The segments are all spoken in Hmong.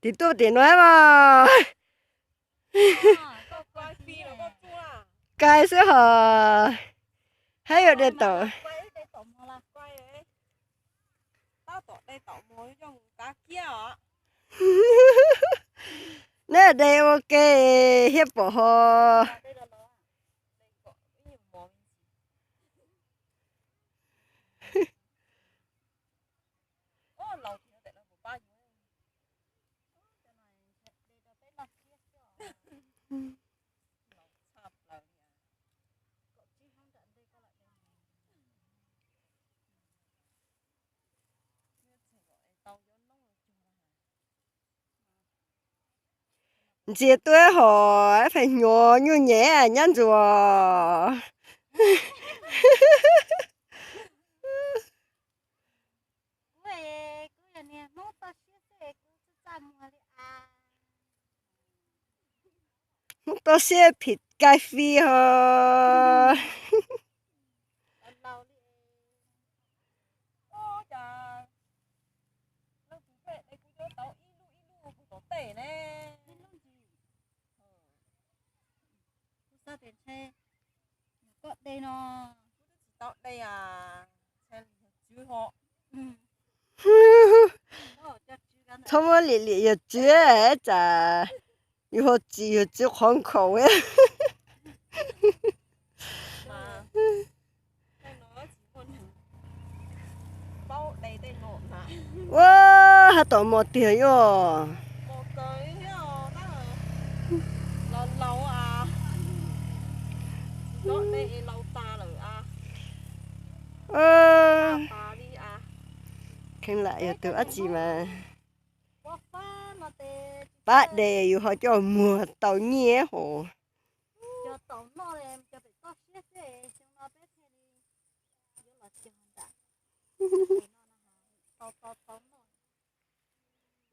Tiv tuaj tias no mas. Kai xwb hos. Hab yuav de tau. Neb de ua ke thiab pom hos. Ntsia tuaj hos, pheej hnyuv nyuaj nyem nyab ntsuas. Hnub toj siab phim kai fi hos. Txhob muab liam liam yog tswv, tsam yus ho tsis yog tswv qhov nkhaus. Ua, hab tom mos tiag yog. Kheev lam yog tus dab tsi mas pab de yus ho coj muag tau nyiaj hos.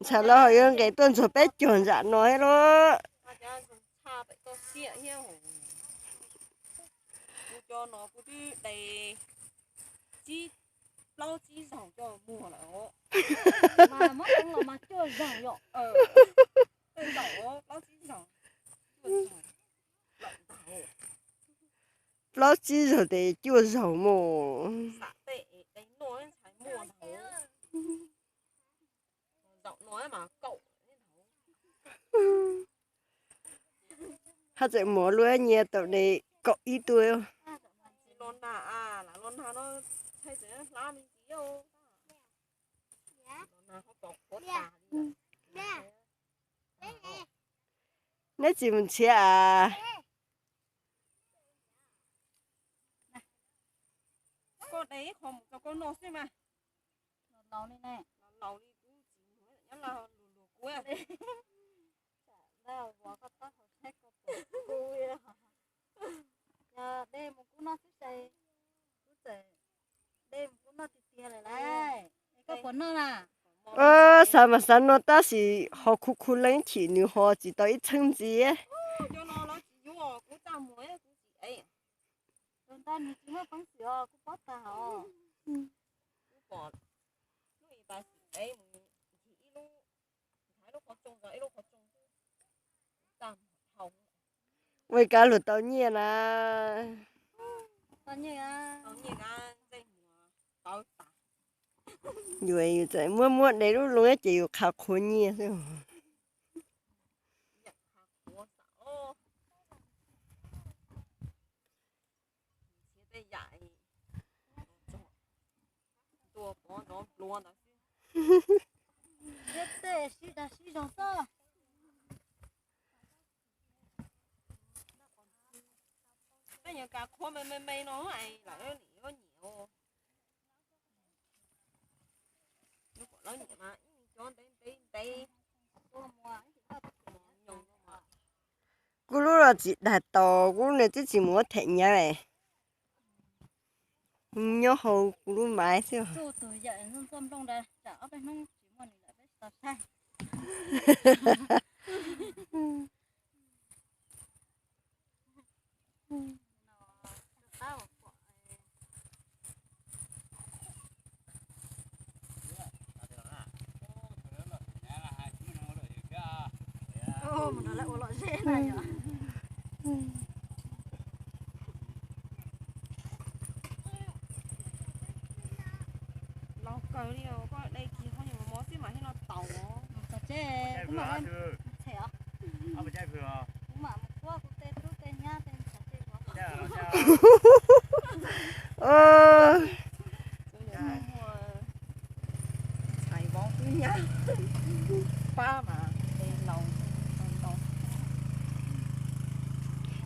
Ntshai los ho yuav nqes tuaj ntxuag peb caug ntsam no thiab lauj. Plaub tsib zaug tes cuaj zaug mus. Hab txawm mov luaj nyiaj tau de kaum ib tug. Neb tsis mus nrhiav as? Xav mas xav noj tab sis ho khuv khuv leej chim nws ho tsis tau ib txheeb ntxiv. Ua li kab lug tau nyiaj na. Yus, yus txawm muab muab de lub loo ces yus qhav qhuav nyiaj xwb. Kuv lub los tsis dag tau, kuv lub ne twb tsis mus ua them nyav. Nyob hauv kuv lub maiv xwb. Laus kawg li, koj de kis qhov nyuag mos mos xwb mas thiaj no taus.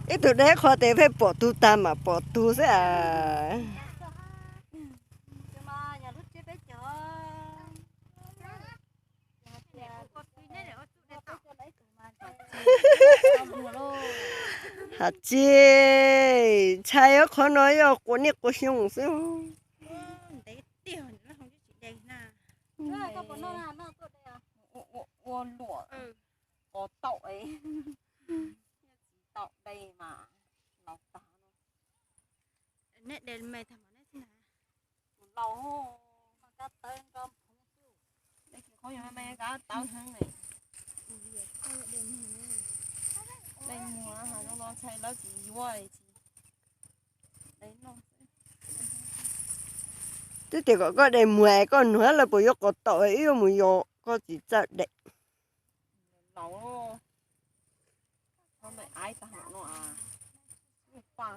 Ib tug de qhov tes pheej pom tug tag mam pom tug xwb as. Has tsis ntshai, qhov no yog quas niaj quas xyoo xwb. Ua luam, tau de mas laus tag. Neb de me tag mas neb tsis na. Laus, qhov yog me me kab tawv heev ne. De muag no ntshai lawv tsis yuav. Twb tias kom koj de muag es koj nug lawv puas yuav quas taum, wb yuav mus yos, koj tsis txawj de. Laus, qhov me aiv tag no, paj